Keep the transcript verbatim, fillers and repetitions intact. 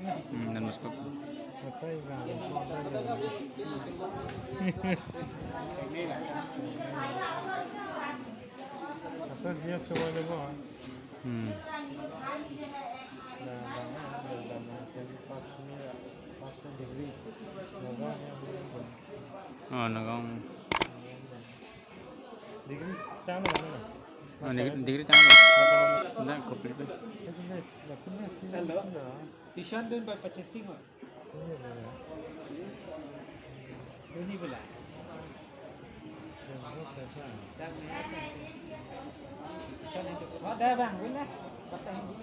Hmm, Don Bosco. Masai ga. Asal dia coba deh, Bang. Hmm. Nah, nah, nah, nah, nah, saya pas ni, pas ni degree. Nah, nah, nah, nah. Oh, Nagaon. Degree tang mana? Oh, degree, degree tang mana? Nagaon. Nah, complete. Hello. Tuition dun pa pachesi ho. Duni bela. Tuition itu. Oh, dah bang, guna. Patah ini.